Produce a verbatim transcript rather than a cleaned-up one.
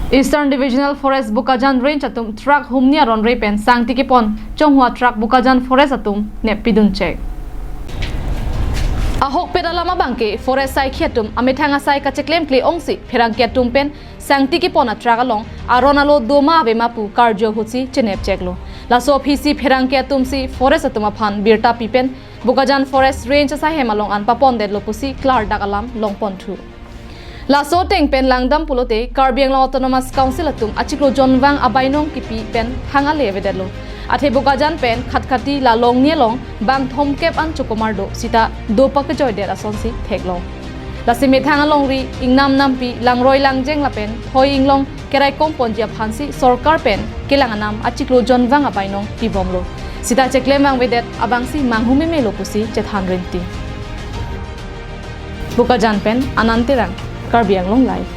Eastern Divisional Forest Bokajan Range atum truck humni aron re pen sangti kepon chonghu a truck Bokajan Forest atum nep pidun chek. Ahokpet alam abangke Forest saikhi atum amethang asai kacheklem kle ongsi pherangke atum pen sangti kepon a truck along aron alo doma avema pu karju ahutsi chenep cheklo. Laso aphi si pherangke atum si Forest atum aphan birta pi pen Bokajan Forest Range asaihem along an papon detlo pusi klardak alam longpon thu. Laso ateng pen langdam pulote Karbi Anglong Autonomous Council atum achiklo jonvang abainong kipi pen hang ale avedetlo. Athe Bokajan pen Khatkhati la longni along bang thomkep an chokomar do sita do pakejoi det asonsi theklong. Lasi methang alongri ingnam nampi langroi langjeng lapen hoi inglong keraikom ponji aphansi sorkar pen kelang anam achiklo jonvang abainong pibomlo. Sita cheklem vangvedet abangsi manghu memelo pusi chethan rinti. Bokajan pen Anand Terang, Karbi Anglong Live.